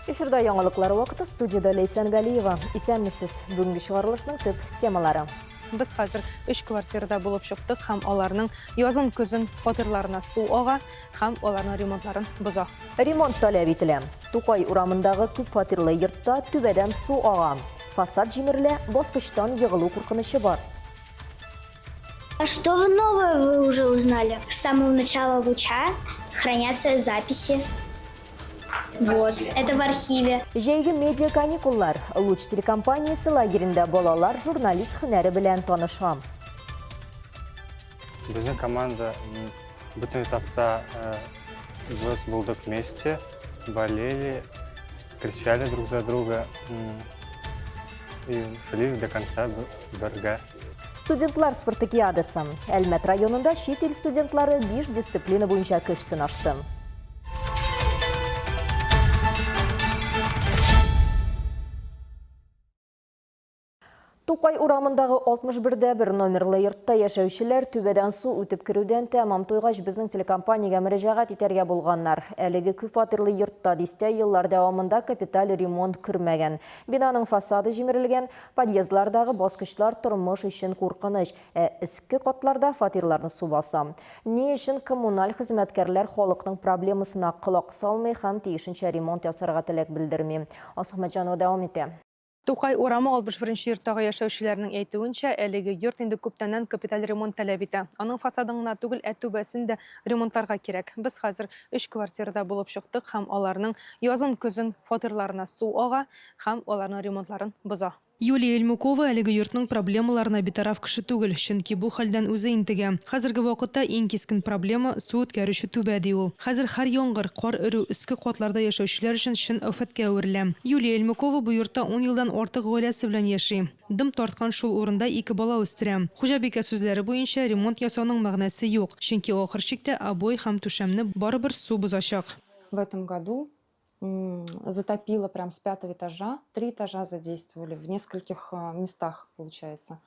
Эфирда яңалыклар вакыты студиядә Ләйсән Галиева. Исәнмесез. Бүгенге чыгарылышның төп темалары. Без хәзер өч квартирада булып чыктык һәм аларның язын-көзен фатирларына су ага һәм аларның ремонтларын боза. Ремонт таләп ителә. Тукай урамындагы күпфатирлы йортта түбәдән су ага. Фасад җимерелә, баскычтан егылу куркынычы бар. А что вы новое вы уже узнали? С самого начала луча хранятся записи. Вот, это в архиве. Җәйге медиа каникуллар. Луч телекомпаниясе лагеренда балалар журналист һөнәре белән таныша. Безнең команда бөтен этапта без булдык вместе, болели, кричали друг за друга и шли до конца бергә. Студентлар спартакиадасы. Әлмәт районында чит ил студентлары 5 дисциплина буенча көч сынашты. Тукай урамындагы 61 дә 1 номерлы йортта яшәүчеләр түбәдән су үтеп керүдән тәмам туйгач безнең телекомпаниягә мөрәҗәгать итәргә булганнар. Әлеге күпфатирлы йортта дистә еллар дәвамында капиталь ремонт күрмәгән. Бинаның фасады җимерелгән, подъездлардагы баскычлар тормыш өчен куркыныч, ә өске катларда фатирларны су баса. Ни өчен коммуналь хезмәткәрләр халыкның проблемасына колак салмый һәм тиешенчә ремонт ясарга теләк белдерми? Алсу Әхмәтҗанова дәвам итә. Тукай урамы 61 нче йорттагы яшәүчеләрнең әйтүенчә, әлеге йорт инде күптәннән капиталь ремонт таләп итә. Аның фасадын гына түгел, ә түбәсен дә ремонтларга кирәк. Без хәзер өч квартирада булып чыктык һәм аларның язын-көзен фатирларына су ага һәм аларның ремонтларын боза. Юлия Эльмукова әлеге йортның проблемаларына битараф кеше түгел, чөнки бу хәлдән үзе интегә. Хәзерге вакытта иң кискен проблема, су үткәрүче түбә, ди ул. Хәзер һәр яңгыр, кар эрү өске катларда яшәүчеләр өчен чын афәткә әверелә. Юлия Эльмукова бу йортта ун елдан артык гаиләсе белән яши. Дым тарткан шул урында ике бала үстерә. Хуҗабикә сүзләре буенча, ремонт ясауның мәгънәсе юк, чөнки ахыр чиктә обой һәм түшәмне барыбер су бозачак. В этом году затопило прям с пятого этажа, три этажа задействовали в нескольких местах, получается.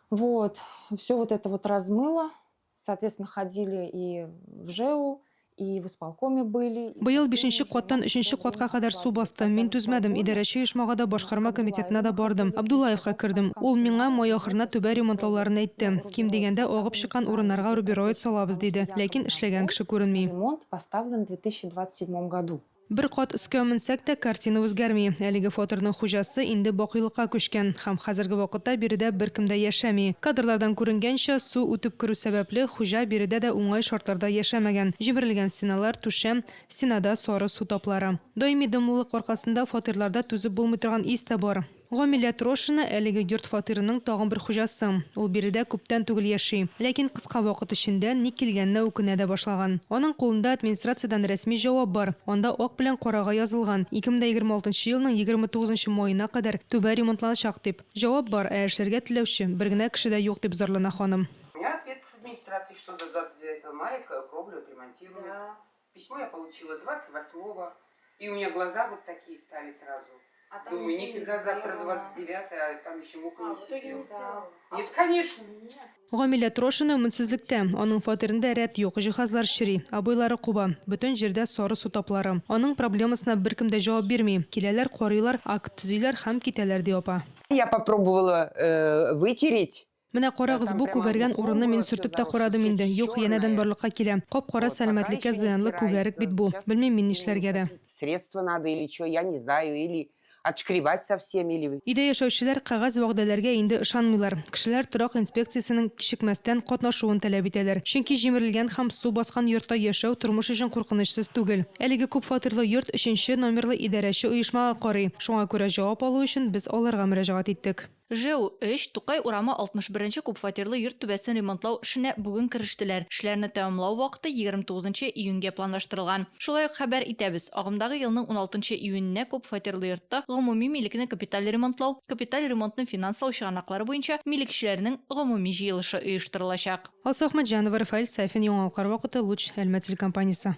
Вот, все вот это вот размыло, соответственно, ходили и в ЖЭУ, и в исполкоме были. Быел бишенче каттан өченче катка кадәр су басты. Мин түзмәдем, идарәче оешмага да, башкарма комитетына да бардым. Абдуллаевка кердем. Ул миңа май ахырына түбә ремонтлауларын әйтте. Ким дигәндә, агып чыккан урыннарга рубероид салабыз, диде. Ләкин эшләгән кеше күренми. Ремонт поставлен в 2027 году. Бер кат өскә менсәк тә, картина үзгәрми. Әлеге фатирның хуҗасы инде бакыйлыкка күчкән һәм хәзерге вакытта биредә беркем дә яшәми. Кадрлардан күренгәнчә, су үтеп керү сәбәпле, хуҗа биредә дә уңай шартларда яшәмәгән. Җимерелгән стеналар, түшәм, стенада сары су таплары. Даими дымлылык аркасында фатирларда түзеп булмый торган ис тә бар. Гамилә Трошина, әлеге йорт фатирының тагын бер хуҗасы. Ул биредә күптән түгел яши. Ләкин кыска вакыт эчендә ник килгәненә үкенә дә башлаган. Аның кулында администрациядән рәсми җавап бар. Анда ак белән карага язылган, 2026 нчы елның 29 нчы маена кадәр түбә ремонтланачак дип. Җавап бар, ә эшләргә теләүче бер генә кеше дә юк, дип зарлана ханым. У меня ответ с администрации, что до 29 мая кровлю отремонтируют. Письмо я получила 28-го, и у меня глаза вот такие стали сразу. А там Думаю, ничего не нифига, завтра сделано. 29 а там еще муха А, не в итоге сидела. не сделала. Нет, конечно. Гамилә Трошина өметсезлектә. Аның фатирында рәт юк, җиһазлар чери, обойлары куба, бөтен җирдә сары су таплары. Аның проблемасына беркем дә җавап бирми. Киләләр, карыйлар, акт төзиләр һәм китәләр, ди апа. Я попробовала э, вытереть. Менә карагыз, бу күгәргән урынны мин сөртеп тә карадым инде. Юк, янәдән барлыкка килә. Кап-кара сәламәтлеккә зыянлы күгәрек бит бу. Белмим мин нишләргә дә. Средства надо или что, я не знаю, или отшкребать совсем, или... Өйдә яшәүчеләр кәгазь вәгъдәләргә инде ышанмыйлар. Кешеләр торак инспекциясенең кичекмәстән катнашуын таләп итәләр. Чөнки җимерелгән һәм су баскан йортта яшәү тормыш өчен куркынычсыз түгел. Әлеге күпфатирлы йорт өченче номерлы идарәче оешмага карый. Шуңа күрә җавап алу өчен без аларга мөрәҗәгать иттек. ЖЭУ 3, Тукай урамы 61 нче күпфатирлы йорт түбәсен ремонтлау эшенә бүген керештеләр. Эшләрне тәмамлау вакыты 29 нчы июньгә планлаштырылган. Шулай ук хәбәр итәбез, агымдагы елның 16 нчы июненә күпфатирлы йортта гомуми милекне капиталь ремонтлау, капиталь ремонтны финанслау чыганаклары буенча милекчеләрнең гомуми җыелышы оештырылачак. Алсу Әхмәтҗанова, Рафаэль Сафин, Яңалыклар вакыты, Луч, Әлмәт телекомпаниясе.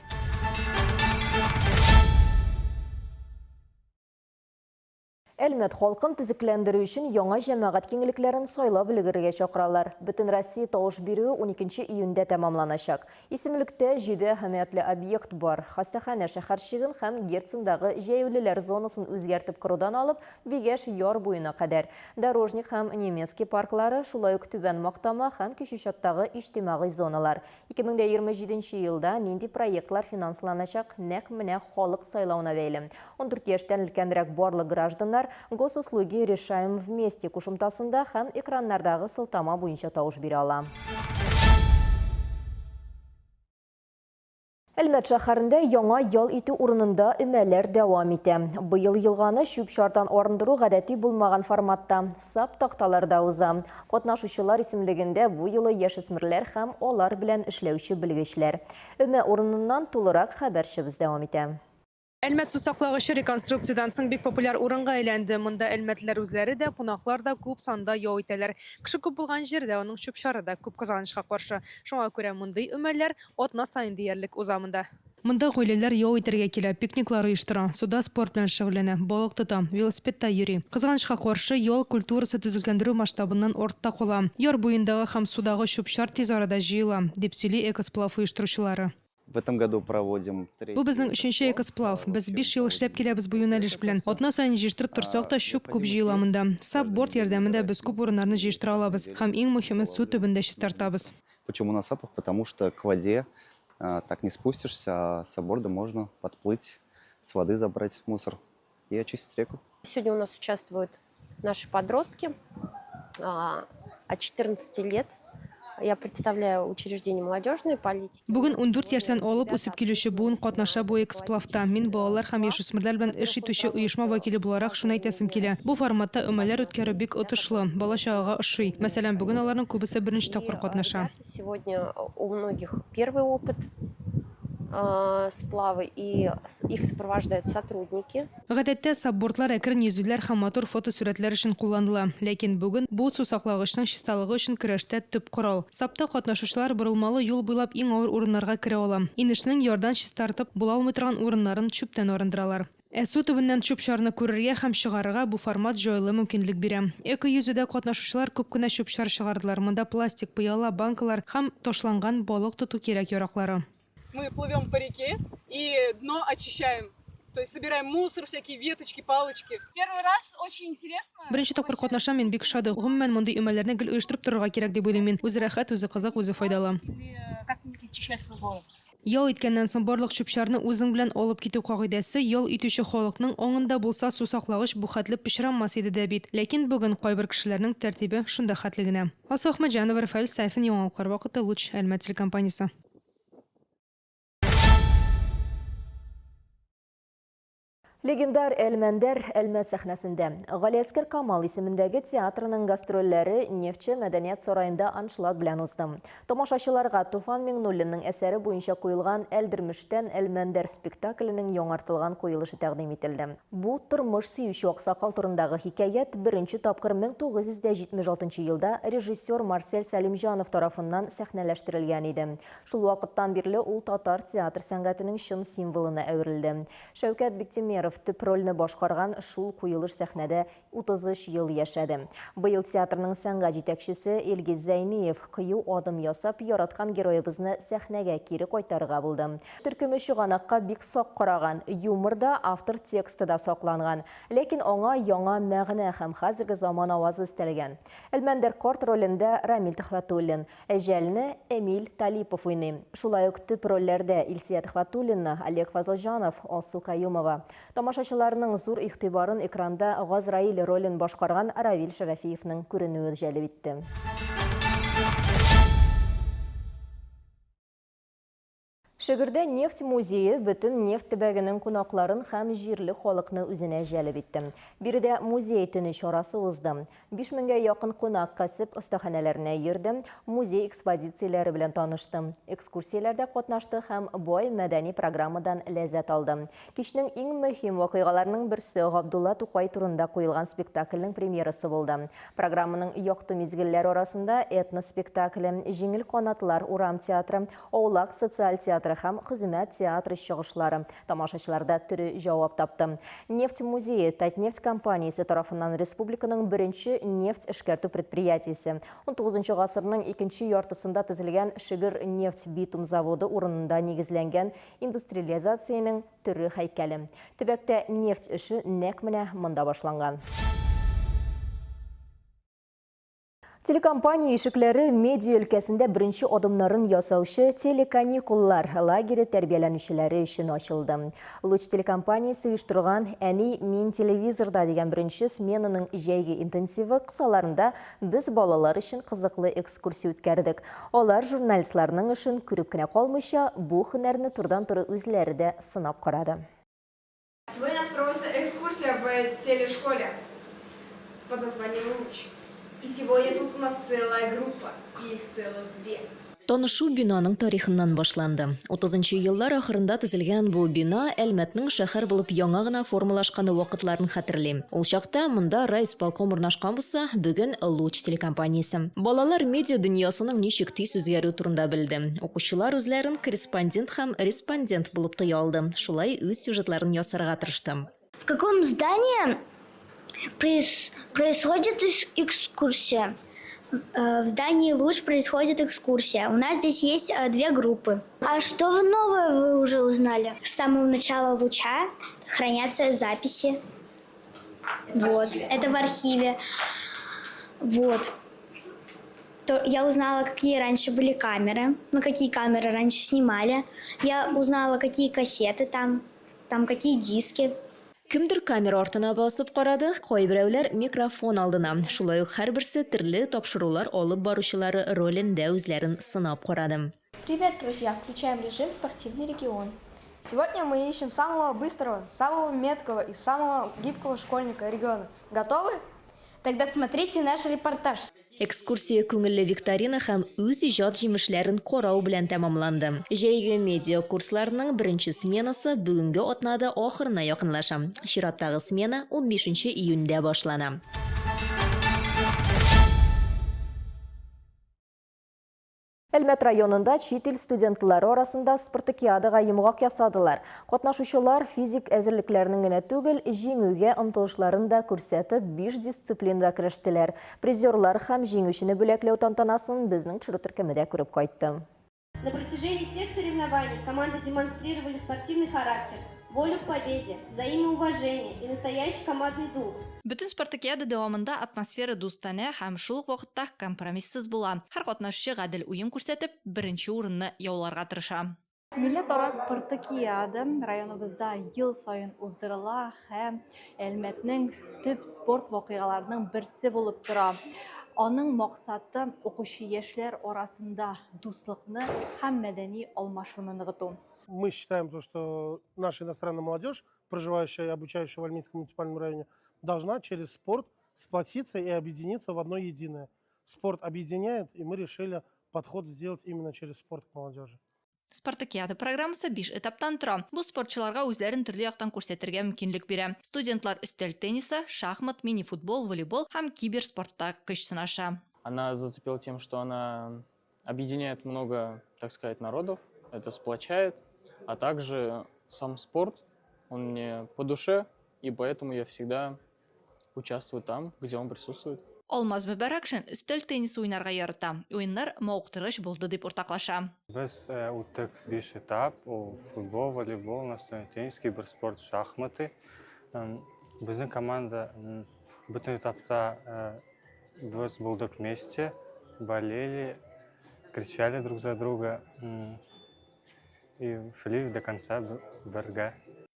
Әлмәт халкын төзекләндерү өчен яңа җәмәгать киңлекләрен сайлап өлгерергә чакыралар. Бөтенроссия тавыш бирүе 12 июньдә тәмамланачак. Исемлектә җиде әһәмиятле объект бар. Хастаханә шәһәрчеген һәм Герцендагы җәяүлеләр зонасын үзгәртеп корудан алып, Бигәш яр буена кадәр. Дорожник һәм Немецкий парклары, шулай ук Түбән Мактама һәм Кече Чаттагы иҗтимагый зоналар. 2027 елда нинди проектлар финансланачак, нәкъ менә халык сайлавына бәйле. 14 яшьтән өлкәнрәк барлык гражданнар Госуслуги решаем вместе кушымтасында һәм экраннардагы сылтама буенча тавыш бирә ала. Әлмәт шәһәрендә яңа ял итү урынында өмәләр дәвам итә. Быел елганы чүп-чардан арындыру гадәти булмаган форматта, сап такталарда уза. Катнашучылар исемлегендә бу юлы яшүсмерләр һәм алар белән эшләүче белгечләр. Өмә урыныннан тулырак хәбәрчебез дәвам итә. Әлмәт сусаклагычы реконструкциядән соң бик популяр урынга әйләнде. Монда әлмәтлеләр үзләре дә, кунаклар да күп санда ял итәләр. Кеше күп булган җирдә аның чүп-чары да күп, кызганычка каршы. Шуңа күрә мондый өмәләр атна саен диярлек уза монда. Монда гаиләләр ял итәргә килә, пикниклар оештыра, суда спорт белән шөгыльләнә, балык тота, велосипедта йөри. Кызганычка каршы, ял культурасы төзекләндерү масштабыннан артта кала. Яр буендагы һәм судагы чүп-чар тиз арада җыела, дип сөйли Экосплав оештыручылары. В этом году проводим Бу безнең өченче Экосплав. Без биш ел эшләп киләбез бу юнәлеш белән. Атна саен җыештырып торсак та, чүп күп җыела монда. Сап-борт ярдәмендә без күп урыннарны җыештыра алабыз. Һәм иң мөһиме, су төбен дә чистартабыз. Почему на сапах? Потому что к воде так не спустишься, а с сапборда можно подплыть, с воды забрать мусор и очистить реку. Сегодня у нас участвуют наши подростки от 14 лет. Я представляю учреждение молодежной политики. Бүген 14 яшьтән алып үсеп килүче буын катнаша бу экосплавта. Мин балалар һәм яшүсмерләр белән эш итүче оешма вәкиле буларак шуны әйтәсем килә. Бу форматта өмәләр үткәрү бик отышлы, бала-чагага ошый. Мәсәлән, бүген аларның күбесе беренче тапкыр катнаша. Сегодня у многих первый опыт сплавы, и их сопровождают сотрудники. Гадәттә, сапбордлар әкрен йөзүләр һәм матур фотосурәтләр өчен кулланыла. Ләкин бүген бу сусаклагычның чисталыгы өчен көрәштә төп корал. Сапта катнашучылар борылмалы юл буйлап иң авыр урыннарга керә ала. Инешнең ярдан чистартып була алмый торган урыннарын чүптән арындыралар. Ә су төбеннән чүп-чарны күрергә һәм чыгарырга бу формат җайлы мөмкинлек бирә. Эко-йөзүдә катнашучылар күп кенә чүп-чар чыгардылар, монда пластик, пыяла, банкалар һәм ташланган балык тоту кирәк-яраклары. Мы плывем по реке и дно очищаем. То есть собираем мусор, всякие веточки, палочки. Первый раз очень интересно. Беренче тапкыр катнашам, мин бик ошады. Гомумән, мондый өмәләрне гел оештырып торырга кирәк дип уйлыйм мин. Үзе рәхәт, үзе кызык, үзе файдалы. Как-нибудь очищать свой город. Ял иткәннән соң барлык чүп-чарны үзең белән алып китү кагыйдәсе ял итүче халыкның аңында булса, сусаклагыч бу хәтле пычранмас иде дә бит. Ләкин бүген кайбер кешеләрнең тәртибе шунда хәтле генә. Алсу Әхмәтҗанова, Рафаэль Сафин, Яңалыклар вакыты, Луч, Әлмәт телекомпаниясе. Легендар Әлмәндәр Әлмәт сәхнәсендә. Галиәскер Камал исемендәге театрының гастрольләре Нефтче мәдәният сараенда аншлаг белән узды. Тамашачыларга Туфан Миңнуллинның әсәре буенча куелган Әлдермештән Әлмәндәр спектакленең яңартылган куелышы тәкъдим ителде. Бу тормыш сөюче аксакал турындагы хикәят беренче тапкыр 1976 елда режиссер Марсель Сәлимҗанов тарафыннан сәхнәләштерелгән иде. Шул вакыттан бирле ул татар театр сәнгатенең чын символына әверелде. Шәүкәт Биктимеров төп рольне башкарган шул куелыш сәхнәдә 33 ел яшәде. Быел театрның сәнгать җитәкчесе Илгиз Зәйниев кыю адым ясап, яраткан героебызны сәхнәгә кире кайтарырга булды. Төркеме чыганакка бик сак караган, юмор да, автор тексты да сакланган. Ләкин аңа яңа мәгънә һәм хәзерге заман авазы өстәлгән. Әлмәндәр карт ролендә Рамил Төхвәтуллин, Әҗәлне Эмиль Талипов уйный. Шулай ук төп рольләрдә Илсөя Төхвәтуллина, Олег Фазылҗанов, Алсу Каюмова. Тамашачыларның зур игътибарын экранда Газраил ролен башкарган Равил Шәрәфиевның күренүе җәлеп итте. Шөгердә нефть музее бөтен нефть төбәгенең кунакларын һәм җирле халыкны үзенә җәлеп итте. Биредә музей төне чарасы узды. 5000гә якын кунак кәсеп остаханәләренә йөрде, музей экспозицияләре белән танышты, экскурсияләрдә катнашты һәм бай мәдәни программадан ләззәт алды. Кичнең иң мөһим вакыйгаларының берсе Габдулла Тукай турында куелган спектакльнең премьерасы булды. Программаның якты мизгелләре арасында этноспектакле, Җиңел канатлар урам театры, Аулак социаль театры. һәм Хөзмәт театры чыгышлары тамашачыларда тере җавап тапты. Нефть музее Татнефть компаниясе тарафыннан республиканың беренче нефть эшкәртү предприятиесе, унтугызынчы гасырның икенче яртысында төзелгән Шөгер нефть-битум заводы урынында нигезләнгән индустриализациянең тере һәйкәле. Төбәктә нефть эше нәкъ менә монда башланган. Телекомпания ишекләре медиа өлкәсендә беренче адымнарын ясаучы Телеканикуллар лагере тәрбияләнүчеләре өчен ачылды. Луч телекомпаниясе оештырган Әни, мин телевизорда дигән беренче сменаның җәйге интенсивы кысаларында без балалар өчен кызыклы экскурсия үткәрдек. Алар журналистларның эшен күреп кенә калмыйча, бу һөнәрне турыдан-туры үзләре дә сынап карады. Сегодня у нас проводится экскурсия в телешколе под названием «Луч». И сегодня тут у нас целая группа, и их целых две. Танышу бинаның тарихыннан башланды. 30 нчы еллар ахырында төзелгән бу бина Әлмәтнең шәһәр булып яңа гына формалашкан вакытларын хәтерлим. Ул чакта монда райисполком урнашкан булса, бүген Луч телекомпаниясе. Балалар медиа дөньясының ничек тиз үзгәрүе турында белде. Укучылар үзләрен корреспондент һәм респондент булып тоя алды. Шулай үз сюжетларын ясарга тырышты. В каком здании происходит экскурсия? Э, в здании Луч происходит экскурсия. У нас здесь есть э, две группы. А что вы новое вы уже узнали? С самого начала Луча хранятся записи. Вот, это в архиве. Вот. То я узнала, какие раньше были камеры, на какие камеры раньше снимали. Я узнала, какие кассеты там, там какие диски. Кемдер камера артына басып карады, кайберәүләр микрофон алдына. Шулай ук һәрберсе төрле тапшырулар алып баручылары ролендә үзләрен сынап карады. Привет, друзья! Включаем режим «Спортивный регион». Сегодня мы ищем самого быстрого, самого меткого и самого гибкого школьника региона. Готовы? Тогда смотрите наш репортаж. Экскурсия күңелле викторина һәм үз иҗат җимешләрен карау белән тәмамланды. Җәйге медиа курсларының беренче сменасы бүгенге атнада ахырына якынлаша. Чираттагы смена 15 июньдә башлана. Әлмәт районында чит ил студентлары арасында спартакиадага йомгак ясадылар. Катнашучылар физик әзерлекләренең генә түгел, җиңүгә омтылышларын да күрсәтеп, биш дисциплинада көрәштеләр. Призерлар һәм җиңүчене бүләкләү тантанасын безнең төшерү төркеме дә күреп кайтты. На протяжении всех соревнований команды демонстрировали спортивный характер, волю к победе, взаимоуважение и настоящий командный дух. Бөтен спартакиада дәвамында атмосфера дустанә һәм шул ук вакытта компромиссыз була. Һәр катнашучы гадел уен күрсәтеп, беренче урынны яуларга тырыша. Милләтара спартакиада районыбызда ел саен уздырыла һәм Әлмәтнең төп спорт вакыйгаларының берсе булып тора. Аның максаты укучы яшьләр арасында дуслыкны һәм мәдәни алмашуны ныгыту. Мы считаем, то, что наша иностранная молодежь, проживающая и обучающая в Альметьевском муниципальном районе, должна через спорт сплотиться и объединиться в одно единое. Спорт объединяет, и мы решили подход сделать именно через спорт к молодежи. Спартакиада программасы биш этаптан тора. Бу спортчыларга үзләрен төрле яктан күрсәтергә мөмкинлек бирә. Студентлар өстәл теннисы, шахмат, мини-футбол, волейбол һәм киберспортта көч сынаша. Она зацепила тем, что она объединяет много, так сказать, народов, это сплочает, а также сам спорт, он мне по душе, и поэтому я всегда участвую там, где он присутствует. Алмаз Мөбарәкшин өстәл теннисы уйнарга ярата. Уеннар мавыктыргыч булды дип уртаклаша. Без э, үттек биш этап, ул футбол, волейбол, настольный теннис, киберспорт, шахматы. Безнең команда бөтен этапта э, без булдык вместе, болели, кричали друг за друга и шли до конца бергә.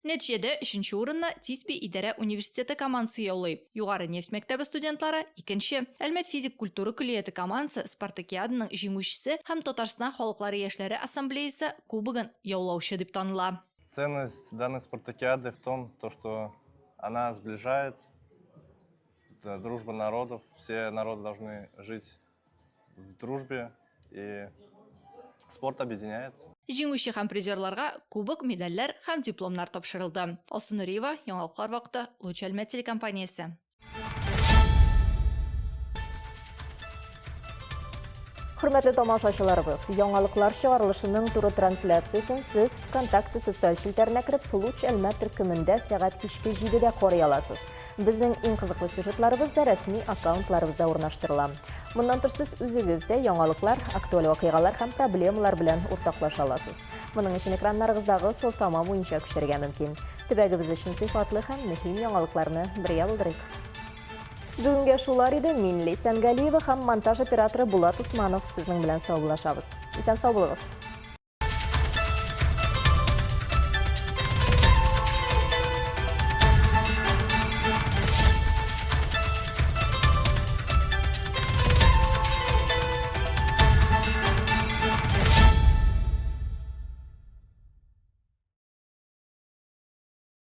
Нәтиҗәдә өченче урынны Тисби идарә университеты командасы яулый. Югары нефть мәктәбе студентлары, икенче. Әлмәт физик культура көллияте командасы спартакиаданың җиңүчесе һәм Татарстан халыклары яшьләре ассамблеясы кубогын яулаучы дип таныла. Ценность данной спартакиады в том, то, что она сближает, это дружба народов. Все народы должны жить в дружбе, и спорт объединяет. Җиңүче һәм призерларга кубок, медальләр һәм дипломнар тапшырылды. Алсу Нуриева, Яңалыклар вакыты, Луч Әлмәт телекомпаниясе. Хөрмәтле тамашачыларыбыз, яңалыклар чыгарылышының туры трансляциясен сез ВКонтакте социаль челтәренә кереп, Луч Әлмәт төркемендә сәгать кичке 7-дә карый аласыз. Безнең иң кызыклы сюжетларыбыз да рәсми аккаунтларыбызда урнаштырыла. Моннан тыш сез үзегез дә яңалыклар, актуаль вакыйгалар һәм проблемалар белән уртаклаша аласыз. Моның өчен экраннарыгыздагы сылтама буенча күчәргә мөмкин. Төбәгебез өчен сыйфатлы һәм мөһим яңалыкларны бергә булдырыйк. Бүгенгә шулар иде. Мин Ләйсән Галиева һәм монтаж операторы Булат Усманов сезнең белән саубуллашабыз. Исән сау булыгыз.